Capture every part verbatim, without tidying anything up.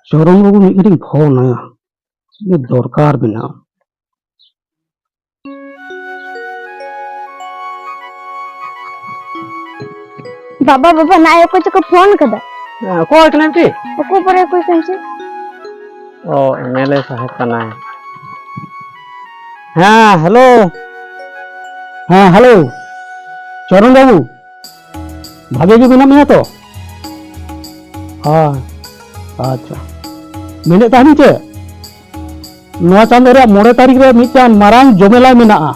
ᱪᱚᱨᱚᱱ ᱵᱟᱹᱵᱩ ᱢᱤᱫ ᱜᱷᱟᱹᱲᱤᱡ ᱤᱧ ᱯᱷᱳᱱ ᱟᱭᱟ, ᱪᱮᱫ ᱫᱚᱨᱠᱟᱨ ᱢᱮᱱᱟᱜᱼᱟ᱾ ᱵᱟᱵᱟ, ᱵᱟᱵᱟ, ᱱᱟᱜᱼᱚᱭ ᱚᱠᱚᱭ ᱪᱚᱠᱚ ᱯᱷᱳᱱ ᱠᱟᱫᱟ᱾ ᱦᱮᱸ, ᱚᱠᱚᱭ ᱠᱟᱱᱟᱢ ᱪᱮ? ᱚᱠᱚᱭ ᱯᱚᱨᱮ ᱚᱠᱚᱭ ᱠᱟᱱ ᱪᱮ? ᱚ, ᱮᱢ ᱮᱞ ᱮ ᱥᱟᱦᱮᱵ ᱠᱟᱱᱟᱭ᱾ ᱦᱮᱸ, ᱦᱮᱞᱳ᱾ ᱦᱮᱸ, ᱦᱮᱞᱳ᱾ ᱪᱚᱨᱚᱱ ᱵᱟᱹᱵᱩ, ᱵᱷᱟᱜᱮ ᱜᱮ ᱢᱮᱱᱟᱜ ᱢᱮᱭᱟ ᱛᱚ? ᱦᱮᱸ, ᱟᱪᱪᱷᱟ᱾ ᱢᱮᱱᱮᱫ ᱛᱟᱦᱮᱱᱤᱧ ᱪᱮᱫ, ᱱᱚᱣᱟ ᱪᱟᱸᱫᱳ ᱨᱮᱭᱟᱜ ᱢᱚᱬᱮ ᱛᱟᱹᱨᱤᱠᱷ ᱨᱮ ᱢᱤᱫᱴᱟᱝ ᱢᱟᱨᱟᱝ ᱡᱚᱢᱮᱞᱟᱭ ᱢᱮᱱᱟᱜᱼᱟ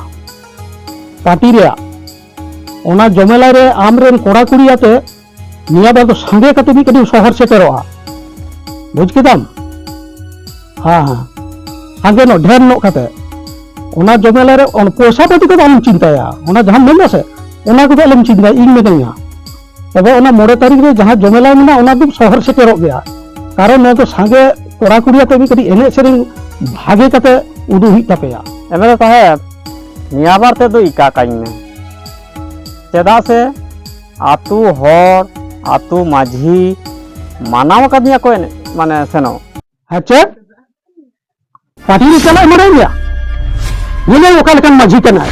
ᱯᱟᱨᱴᱤ ᱨᱮᱭᱟᱜ᱾ ᱚᱱᱟ ᱡᱚᱢᱮᱞᱟᱭ ᱨᱮ ᱟᱢᱨᱮᱱ ᱠᱚᱲᱟ ᱠᱩᱲᱤ ᱟᱛᱮ ᱱᱤᱭᱟᱹ ᱵᱟᱨ ᱫᱚ ᱥᱟᱸᱜᱮ ᱠᱟᱛᱮ ᱢᱤᱫ ᱠᱟᱹᱴᱤᱡ ᱥᱚᱦᱚᱨ ᱥᱮᱴᱮᱨᱚᱜᱼᱟ, ᱵᱩᱡᱽ ᱠᱮᱫᱟᱢ? ᱦᱮᱸ, ᱦᱮᱸ, ᱥᱟᱸᱜᱮ ᱧᱚᱜ, ᱰᱷᱮᱨ ᱧᱚᱜ ᱠᱟᱛᱮ᱾ ᱚᱱᱟ ᱡᱚᱢᱮᱞᱟᱭ ᱨᱮ ᱚᱱ-, ᱯᱚᱭᱥᱟ ᱯᱟᱹᱛᱤ ᱠᱚᱫᱚ ᱟᱞᱚᱢ ᱪᱤᱱᱛᱟᱹᱭᱟ, ᱚᱱᱟ ᱡᱟᱦᱟᱸᱢ ᱢᱮᱱᱫᱟ ᱥᱮ, ᱚᱱᱟ ᱠᱚᱫᱚ ᱟᱞᱚᱢ ᱪᱤᱱᱛᱟᱹᱭᱟ, ᱤᱧ ᱢᱤᱱᱟᱹᱧᱟ᱾ ᱛᱚᱵᱮ ᱚᱱᱟ ᱢᱚᱬᱮ ᱛᱟᱹᱨᱤᱠᱷ ᱨᱮ ᱡᱟᱦᱟᱸ ᱡᱚᱢᱮᱞᱟᱭ ᱢᱮᱱᱟᱜᱼᱟ, ᱚᱱᱟ ᱫᱚ ᱥᱚᱦᱚᱨ ᱥᱮᱴᱮᱨᱚᱜ ᱜᱮᱭᱟ, ᱠᱟᱨᱚᱱ ᱱᱚᱣᱟ ᱫᱚ ᱥᱟᱸᱜᱮ ᱠᱚᱲᱟ ᱠᱩᱲᱤ ᱟᱛᱮ ᱢᱤᱫ ᱠᱟᱹᱴᱤᱡ ᱮᱱᱮᱡ ᱥᱮᱨᱮᱧ ᱵᱷᱟᱜᱮ ᱠᱟᱛᱮ ᱩᱫᱩᱜ ᱦᱩᱭᱩᱜ ᱛᱟᱯᱮᱭᱟ᱾ ᱮᱢ ᱮᱞ ᱮ ᱥᱟᱦᱮᱵ, ᱱᱤᱭᱟᱹ ᱵᱟᱨ ᱛᱮᱫ ᱫᱚ ᱤᱠᱟ ᱠᱟᱹᱧ ᱢᱮ, ᱪᱮᱫᱟᱜ ᱥᱮ ᱟᱛᱳ ᱦᱚᱲ, ᱟᱛᱳ ᱢᱟᱹᱡᱷᱤ ᱢᱟᱱᱟᱣ ᱟᱠᱟᱫᱤᱧᱟ ᱠᱚ ᱮᱱᱮᱡ, ᱢᱟᱱᱮ ᱥᱮᱱᱚᱜ᱾ ᱟᱨ ᱪᱮᱫ? ᱯᱟᱨᱴᱤ ᱨᱮ ᱪᱟᱞᱟᱜ ᱮᱢ ᱵᱟᱲᱟᱭ ᱜᱮᱭᱟ? ᱧᱮᱞᱮ ᱚᱠᱟ ᱞᱮᱠᱟᱱ ᱢᱟᱹᱡᱷᱤ ᱠᱟᱱᱟᱭ,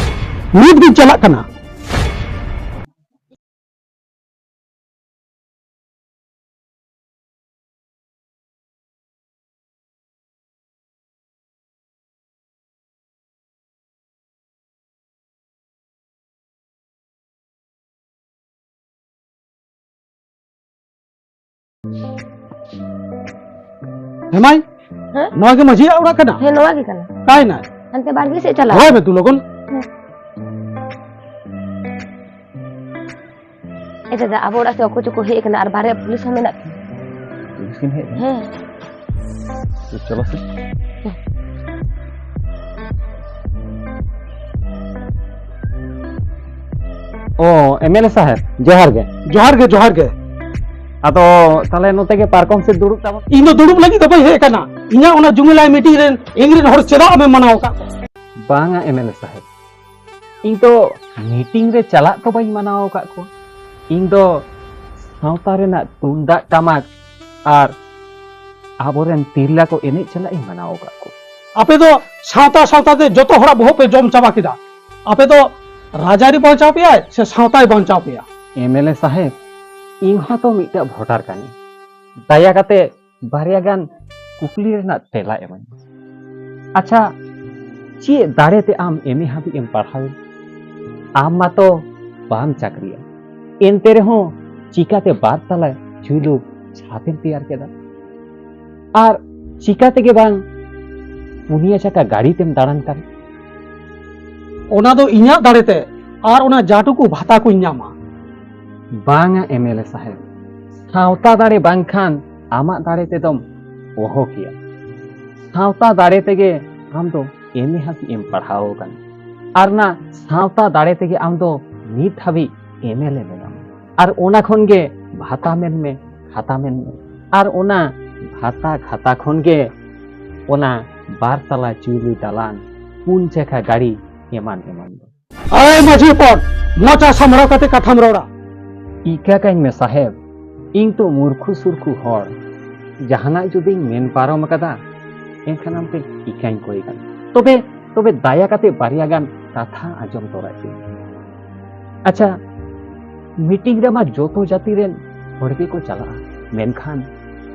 ᱱᱤᱛ ᱜᱤᱧ ᱪᱟᱞᱟᱜ ᱠᱟᱱᱟ᱾ ᱦᱮᱢᱟᱭ, ᱦᱮᱸ? ᱱᱚᱣᱟ ᱜᱮ ᱢᱟᱹᱡᱷᱤᱭᱟᱜ ᱚᱲᱟᱜ ᱠᱟᱱᱟ? ᱦᱮᱸ, ᱱᱚᱣᱟ ᱜᱮ ᱠᱟᱱᱟ᱾ ᱛᱟᱭ ᱱᱟ? ᱦᱟᱱᱛᱮ ᱵᱟᱲᱜᱮ ᱥᱮᱫ ᱪᱟᱞᱟᱜ ᱦᱳᱭ ᱢᱮ᱾ ᱢᱮ ᱛᱩ ᱞᱚᱜᱚᱱ᱾ ᱦᱮᱸ᱾ ᱮ ᱫᱟᱫᱟ, ᱟᱵᱚ ᱚᱲᱟᱜ ᱥᱮᱫ ᱚᱠᱚᱭ ᱪᱚᱠᱚ ᱦᱮᱡ ᱟᱠᱟᱱᱟ ᱟᱨ ᱵᱟᱨᱭᱟ ᱯᱩᱞᱤᱥ ᱦᱚᱸ ᱢᱮᱱᱟᱜ ᱠᱤᱱᱟ᱾ ᱯᱩᱞᱤᱥ ᱠᱤᱱ ᱦᱮᱡ ᱟᱠᱟᱱᱟ? ᱦᱮᱸ᱾ ᱛᱚ ᱪᱚᱞᱚ ᱥᱮ᱾ ᱦᱮᱸ᱾ ᱚ, ᱮᱢ ᱮᱞ ᱮ ᱥᱟᱦᱮᱵ, ᱡᱚᱦᱟᱨ ᱜᱮ᱾ ᱡᱚᱦᱟᱨ ᱜᱮ, ᱡᱚᱦᱟᱨ ᱜᱮ᱾ ᱟᱫᱚ ᱛᱟᱦᱞᱮ ᱱᱚᱛᱮ ᱜᱮ ᱯᱟᱨᱠᱚᱢ ᱥᱮᱫ ᱫᱩᱲᱩᱵ ᱛᱟᱵᱚᱱ᱾ ᱤᱧ ᱫᱚ ᱫᱩᱲᱩᱵ ᱞᱟᱹᱜᱤᱫ ᱫᱚ ᱵᱟᱹᱧ ᱦᱮᱡ ᱟᱠᱟᱱᱟ᱾ ᱤᱧᱟᱹᱜ ᱚᱱᱟ ᱡᱩᱢᱮᱞᱟᱭ ᱢᱤᱴᱤᱝ ᱨᱮᱱ ᱤᱧ ᱨᱮᱱ ᱦᱚᱲ ᱪᱮᱫᱟᱜ ᱟᱢᱮᱢ ᱢᱟᱱᱟᱣ ᱟᱠᱟᱫ ᱠᱚᱣᱟ? ᱵᱟᱝᱟ ᱮᱢ ᱮᱞ ᱮ ᱥᱟᱦᱮᱵ, ᱤᱧ ᱫᱚ ᱢᱤᱴᱤᱝ ᱨᱮ ᱪᱟᱞᱟᱜ ᱫᱚ ᱵᱟᱹᱧ ᱢᱟᱱᱟᱣ ᱟᱠᱟᱫ ᱠᱚᱣᱟ᱾ ᱤᱧ ᱫᱚ ᱥᱟᱶᱛᱟ ᱨᱮᱱᱟᱜ ᱛᱩᱢᱫᱟᱜ ᱴᱟᱢᱟᱠ ᱟᱨ ᱟᱵᱚᱨᱮᱱ ᱛᱤᱨᱞᱟᱹ ᱠᱚ ᱮᱱᱮᱡ ᱪᱟᱞᱟᱜ ᱤᱧ ᱢᱟᱱᱟᱣ ᱟᱠᱟᱫ ᱠᱚᱣᱟ᱾ ᱟᱯᱮ ᱫᱚ ᱥᱟᱶᱛᱟ ᱥᱟᱶᱛᱟ ᱛᱮ ᱡᱚᱛᱚ ᱦᱚᱲᱟᱜ ᱵᱚᱦᱚᱜ ᱯᱮ ᱡᱚᱢ ᱪᱟᱵᱟ ᱠᱮᱫᱟ᱾ ᱟᱯᱮ ᱫᱚ ᱨᱟᱡᱽᱟᱹᱨᱤ ᱵᱟᱧᱪᱟᱣ ᱯᱮᱭᱟᱭ ᱥᱮ ᱥᱟᱶᱛᱟᱭ ᱵᱟᱧᱪᱟᱣ ᱯᱮᱭᱟ? ᱮᱢ ᱮᱞ ᱮ ᱥᱟᱦᱮᱵᱽ, ᱤᱧ ᱦᱚᱸᱛᱚ ᱢᱤᱫᱴᱟᱝ ᱵᱷᱳᱴᱟᱨ ᱠᱟᱹᱱᱟᱹᱧ᱾ ᱫᱟᱭᱟ ᱠᱟᱛᱮ ᱵᱟᱨᱭᱟ ᱜᱟᱱ ᱠᱩᱠᱞᱤ ᱨᱮᱱᱟᱜ ᱛᱮᱞᱟ ᱮᱢᱟᱹᱧ ᱢᱮ᱾ ᱟᱪᱪᱷᱟ, ᱪᱮᱫ ᱫᱟᱲᱮ ᱛᱮ ᱟᱢ ᱮᱢ ᱮ ᱦᱟᱹᱵᱤᱡ ᱮᱢ ᱯᱟᱲᱦᱟᱣ ᱮᱱᱟ? ᱟᱢ ᱢᱟᱛᱚ ᱵᱟᱢ ᱪᱟᱹᱠᱨᱤᱭᱟ, ᱮᱱᱛᱮ ᱨᱮᱦᱚᱸ ᱪᱤᱠᱟᱛᱮ ᱵᱟᱨ ᱛᱟᱞᱟ ᱪᱩᱞᱩ ᱪᱷᱟᱛᱮᱢ ᱛᱮᱭᱟᱨ ᱠᱮᱫᱟ? ᱟᱨ ᱪᱤᱠᱟ ᱛᱮᱜᱮ ᱵᱟᱝ ᱯᱩᱱᱭᱟᱹ ᱪᱟᱠᱟ ᱜᱟᱹᱰᱤ ᱛᱮᱢ ᱫᱟᱬᱟᱱ ᱠᱟᱱ? ᱚᱱᱟ ᱫᱚ ᱤᱧᱟᱹᱜ ᱫᱟᱲᱮᱛᱮ ᱟᱨ ᱚᱱᱟ ᱡᱟᱴᱩᱠᱩ ᱵᱷᱟᱛᱟ ᱠᱚᱧ ᱧᱟᱢᱟ᱾ ᱵᱟᱝᱟ ᱮᱢ ᱮᱞ ᱮ ᱥᱟᱦᱮᱵᱽ, ᱥᱟᱶᱛᱟ ᱫᱟᱲᱮ ᱵᱟᱝᱠᱷᱟᱱ ᱟᱢᱟᱜ ᱫᱟᱲᱮ ᱛᱮᱫᱚᱢ ᱚᱦᱚ ᱠᱮᱭᱟ᱾ ᱥᱟᱶᱛᱟ ᱫᱟᱲᱮ ᱛᱮᱜᱮ ᱟᱢ ᱫᱚ ᱮᱢ ᱮ ᱦᱟᱹᱵᱤᱡ ᱮᱢ ᱯᱟᱲᱦᱟᱣ ᱟᱠᱟᱱᱟ᱾ ᱟᱨ ᱚᱱᱟ ᱥᱟᱶᱛᱟ ᱫᱟᱲᱮ ᱛᱮᱜᱮ ᱟᱢ ᱫᱚ ᱱᱤᱛ ᱦᱟᱹᱵᱤᱡ ᱮᱢ ᱮᱞ ᱮ ᱢᱮᱱᱟᱢᱟ᱾ ᱟᱨ ᱚᱱᱟ ᱠᱷᱚᱱ ᱜᱮ ᱵᱷᱟᱛᱟ ᱢᱮᱱ ᱢᱮ, ᱠᱷᱟᱛᱟ ᱢᱮᱱ ᱢᱮ᱾ ᱟᱨ ᱚᱱᱟ ᱵᱷᱟᱛᱟ ᱠᱷᱟᱛᱟ ᱠᱷᱚᱱ ᱜᱮ ᱚᱱᱟ ᱵᱟᱨ ᱛᱟᱞᱟ ᱪᱩᱞᱩ ᱫᱟᱞᱟᱱ, ᱯᱩᱱ ᱪᱟᱠᱟ ᱜᱟᱹᱰᱤ, ᱮᱢᱟᱱ ᱮᱢᱟᱱ ᱫᱚ᱾ ᱟᱭ ᱢᱟᱹᱡᱷᱤ ᱦᱚᱯᱚᱱ, ᱢᱚᱪᱟ ᱥᱟᱢᱵᱲᱟᱣ ᱠᱟᱛᱮ ᱠᱟᱛᱷᱟᱢ ᱨᱚᱲᱟ᱾ ᱤᱠᱟᱹ ᱠᱟᱹᱧ ᱢᱮ ᱥᱟᱦᱮᱵᱽ, ᱤᱧ ᱛᱚ ᱢᱩᱨᱠᱷᱩ ᱥᱩᱨᱠᱷᱩ ᱦᱚᱲ᱾ ᱡᱟᱦᱟᱱᱟᱜ ᱡᱩᱫᱤᱧ ᱢᱮᱱ ᱯᱟᱨᱚᱢ ᱟᱠᱟᱫᱟ, ᱮᱱᱠᱷᱟᱱ ᱟᱢ ᱴᱷᱮᱱ ᱤᱠᱟᱹᱧ ᱠᱚᱭ ᱠᱟᱱᱟ᱾ ᱛᱚᱵᱮ, ᱛᱚᱵᱮ ᱫᱟᱭᱟ ᱠᱟᱛᱮ ᱵᱟᱨᱭᱟ ᱜᱟᱱ ᱠᱟᱛᱷᱟ ᱟᱸᱡᱚᱢ ᱛᱚᱨᱟᱭ ᱯᱮ᱾ ᱟᱪᱪᱷᱟ, ᱢᱤᱴᱤᱝ ᱨᱮᱢᱟ ᱡᱚᱛᱚ ᱡᱟᱹᱛᱤ ᱨᱮᱱ ᱦᱚᱲ ᱜᱮᱠᱚ ᱪᱟᱞᱟᱜᱼᱟ, ᱢᱮᱱᱠᱷᱟᱱ,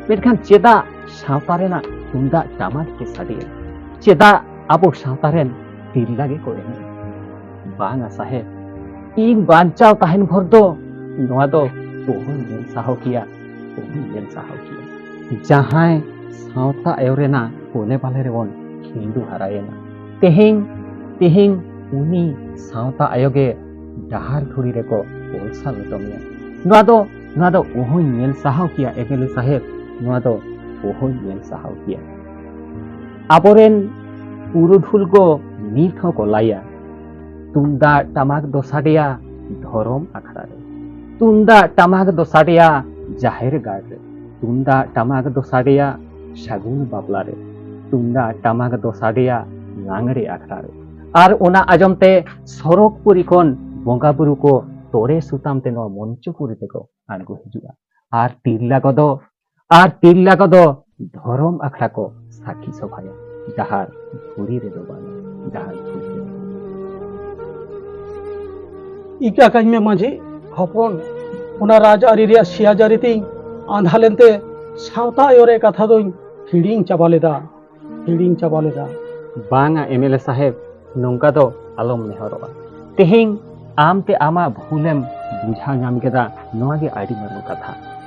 ᱢᱮᱱᱠᱷᱟᱱ ᱪᱮᱫᱟᱜ ᱥᱟᱶᱛᱟ ᱨᱮᱱᱟᱜ ᱛᱩᱢᱫᱟᱜ ᱴᱟᱢᱟᱠ ᱜᱮ ᱥᱟᱰᱮᱭᱟ? ᱪᱮᱫᱟᱜ ᱟᱵᱚ ᱥᱟᱶᱛᱟ ᱨᱮᱱ ᱛᱤᱨᱞᱟᱹ ᱜᱮᱠᱚ ᱮᱱᱮᱡ? ᱵᱟᱝᱟ ᱥᱟᱦᱮᱵᱽ, ᱤᱧ ᱵᱟᱧᱪᱟᱣ ᱛᱟᱦᱮᱱ ᱵᱷᱳᱨ ᱫᱚ ᱱᱚᱣᱟ ᱫᱚ ᱚᱦᱚᱧ ᱧᱮᱞ ᱥᱟᱦᱟᱣ ᱠᱮᱭᱟ, ᱚᱦᱚᱧ ᱧᱮᱞ ᱥᱟᱦᱟᱣ ᱠᱮᱭᱟ᱾ ᱡᱟᱦᱟᱸᱭ ᱥᱟᱶᱛᱟ ᱟᱭᱳ ᱨᱮᱱᱟᱜ ᱠᱚᱞᱮ ᱵᱟᱞᱮ ᱨᱮᱵᱚᱱ ᱠᱷᱤᱸᱰᱩ ᱦᱟᱨᱟᱭᱮᱱᱟ, ᱛᱮᱦᱮᱧ, ᱛᱮᱦᱮᱧ ᱩᱱᱤ ᱥᱟᱶᱛᱟ ᱟᱭᱳ ᱜᱮ ᱰᱟᱦᱟᱨ ᱫᱷᱩᱲᱤ ᱨᱮᱠᱚ ᱚᱞ ᱥᱟᱵ ᱦᱚᱴᱚ ᱢᱮᱭᱟ᱾ ᱱᱚᱣᱟ ᱫᱚ, ᱱᱚᱣᱟ ᱫᱚ ᱚᱦᱚᱧ ᱧᱮᱞ ᱥᱟᱦᱟᱣ ᱠᱮᱭᱟ ᱮᱢ ᱮᱞ ᱮ ᱥᱟᱦᱮᱵᱽ, ᱱᱚᱣᱟ ᱫᱚ ᱚᱦᱚᱧ ᱧᱮᱞ ᱥᱟᱦᱟᱣ ᱠᱮᱭᱟ᱾ ᱟᱵᱚᱨᱮᱱ ᱯᱩᱨᱩᱫᱷᱩᱞ ᱠᱚ ᱱᱤᱛ ᱦᱚᱸᱠᱚ ᱞᱟᱹᱭᱟ, ᱛᱩᱢᱫᱟᱜ ᱴᱟᱢᱟᱠ ᱫᱚ ᱥᱟᱰᱮᱭᱟ ᱫᱷᱚᱨᱚᱢ ᱟᱠᱷᱲᱟ ᱨᱮ, ᱛᱩᱢᱫᱟᱜ ᱴᱟᱢᱟᱠ ᱫᱚ ᱥᱟᱰᱮᱭᱟ ᱡᱟᱦᱮᱨ ᱜᱟᱲ ᱨᱮ, ᱛᱩᱢᱫᱟᱜ ᱴᱟᱢᱟᱠ ᱫᱚ ᱥᱟᱰᱮᱭᱟ ᱥᱟᱹᱜᱩᱱ ᱵᱟᱯᱞᱟ ᱨᱮ, ᱛᱩᱢᱫᱟᱜ ᱴᱟᱢᱟᱠ ᱫᱚ ᱥᱟᱰᱮᱭᱟ ᱞᱟᱜᱽᱲᱮ ᱟᱠᱷᱲᱟ ᱨᱮ᱾ ᱟᱨ ᱚᱱᱟ ᱟᱸᱡᱚᱢ ᱛᱮ ᱥᱚᱨᱚᱜᱽᱯᱩᱨᱤ ᱠᱷᱚᱱ ᱵᱚᱸᱜᱟ ᱵᱩᱨᱩ ᱠᱚ ᱛᱚᱲᱮ ᱥᱩᱛᱟᱢ ᱛᱮ ᱱᱚᱣᱟ ᱢᱚᱧᱪᱚᱯᱩᱨᱤ ᱛᱮᱠᱚ ᱟᱬᱜᱚ ᱦᱤᱡᱩᱜᱼᱟ᱾ ᱟᱨ ᱛᱤᱨᱞᱟᱹ ᱠᱚᱫᱚ, ᱟᱨ ᱛᱤᱨᱞᱟᱹ ᱠᱚᱫᱚ ᱫᱷᱚᱨᱚᱢ ᱟᱠᱷᱲᱟ ᱠᱚ ᱥᱟᱹᱠᱷᱤ ᱥᱚᱵᱷᱟᱭᱟ᱾ ᱰᱟᱦᱟᱨ ᱫᱷᱩᱲᱤ ᱨᱮᱫᱚ ᱵᱟᱝᱟ, ᱰᱟᱦᱟᱨ ᱫᱷᱩᱲᱤ ᱨᱮᱫᱚ ᱵᱟᱝᱟ᱾ ᱤᱠᱟᱹ ᱠᱟᱹᱧ ᱢᱮ ᱢᱟᱹᱡᱷᱤ ᱦᱚᱯᱚᱱ, ᱚᱱᱟ ᱨᱟᱡᱽ ᱟᱹᱨᱤ ᱨᱮᱭᱟᱜ ᱥᱤᱭᱟ ᱡᱟᱹᱨᱤ ᱛᱤᱧ ᱟᱸᱫᱷᱟ ᱞᱮᱱᱛᱮ ᱥᱟᱶᱛᱟ ᱟᱭᱳ ᱨᱮ ᱠᱟᱛᱷᱟ ᱫᱚᱧ ᱦᱤᱲᱤᱧ ᱪᱟᱵᱟ ᱞᱮᱫᱟ, ᱦᱤᱲᱤᱧ ᱪᱟᱵᱟ ᱞᱮᱫᱟ᱾ ᱵᱟᱝᱟ ᱮᱢ ᱮᱞ ᱮ ᱥᱟᱦᱮᱵᱽ, ᱱᱚᱝᱠᱟ ᱫᱚ ᱟᱞᱚᱢ ᱱᱮᱦᱚᱨᱚᱜᱼᱟ᱾ ᱛᱮᱦᱮᱧ ᱟᱢ ᱛᱮ ᱟᱢᱟᱜ ᱵᱷᱩᱞᱮᱢ ᱵᱩᱡᱷᱟᱹᱣ ᱧᱟᱢ ᱠᱮᱫᱟ, ᱱᱚᱣᱟ ᱜᱮ ᱟᱹᱰᱤ ᱢᱟᱨᱟᱝ ᱠᱟᱛᱷᱟ᱾